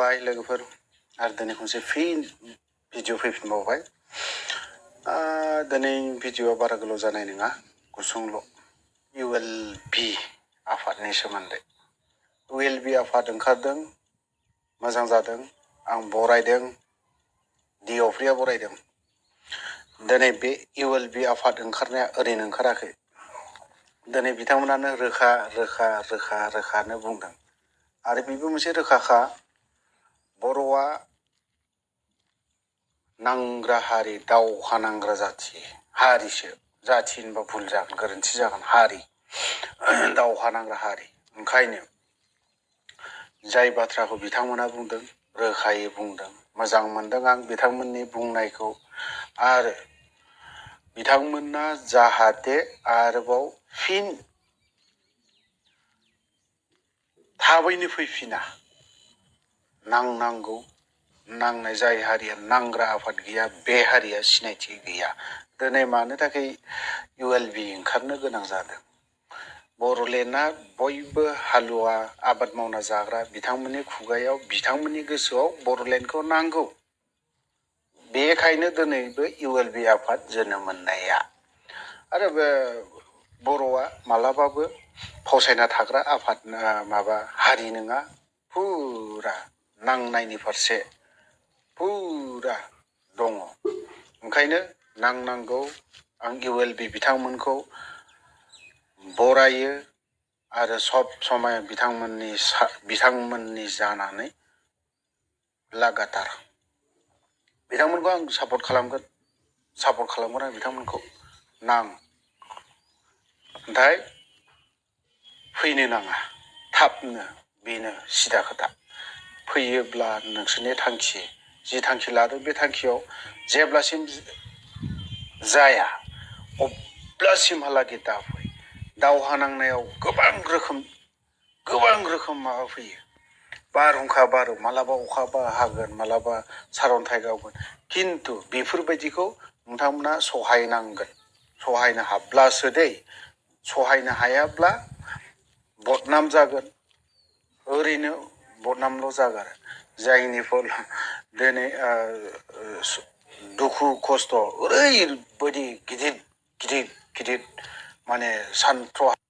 खुलुमबाय लोगोफोर आरो दिनै खनसे फिन भिडिअ फैफिनबावबाय दिनै भिडिअआ बारा गोलाव जानाय नङा गुसुंल' ULB आफादनि सोमोन्दै ULB आफाद ओंखारदों मोजां जादों आं बरायदों डिअफ्रिया बरायदों दिनै बे ULB आफाद ओंखारनाया ओरैनो ओंखाराखै दिनै बिथांमोनानो रोखानो बुंदों आरो बेबो मोनसे रोखाखा बर'आ नांग्रा हारि दावहा नांग्रा जाथि हारिसो जाथि होनबा भुल जागोन गोरोन्थि जागोन हारि दावहा नांग्रा हारि ओंखायनो जाय बाथ्राखौ बिथांमोना बुंदों रोखायै बुंदों मोजां मोनदों आं बिथांमोननि बुंनायखौ आरो बिथांमोना जाहाथे आरोबाव फिन थाबैनो फैफिना नांनांगौ नांनाय जाय हारिया नांग्रा आफाद गैया बे हारिया सिनायथि गैया दिनै मानो थाखाय ULB ओंखारनो गोनां जादों बर'लेण्डआ बयबो हालुवा आबाद मावना जाग्रा बिथांमोननि खुगायाव बिथांमोननि गोसोआव बर'लेण्डखौ नांगौ बेखायनो दिनैबो ULB आफाद जोनोम मोननाया आरो बर'आ मालाबाबो फावसायना थाग्रा आफाद माबा हारि नङा फुरा नांनायनि फारसे फुरा दङ ओंखायनो नांनांगौ आं ULB बिथांमोनखौ बरायो आरो सब समय बिथांमोननि जानानै लागातार बिथांमोनखौ आं सापर्ट खालामगोन आं बिथांमोनखौ नाथाय फैनो नाङा थाबनो बेनो सिदा खोथा फैयोब्ला नोंसोरनि थांखि जि थांखि लादों बे थांखियाव जेब्लासिम जाया अब्लासिमहालागै दाफै दावहा नांनायाव गोबां रोखोम माबा फैयो बारहुंखा बारो मालाबा अखा हागोन मालाबा सारअन्थाइ गावगोन किन्तु बेफोरबायदिखौ नोंथांमोना सहायनो हाब्लासो दै सहायनो हायाब्ला बदनाम जागोन ओरैनो बदनामल' जागोन जायनि फल दिनै दुखु खस्थ' ओरैबायदि गिदिर माने सान्थ्र'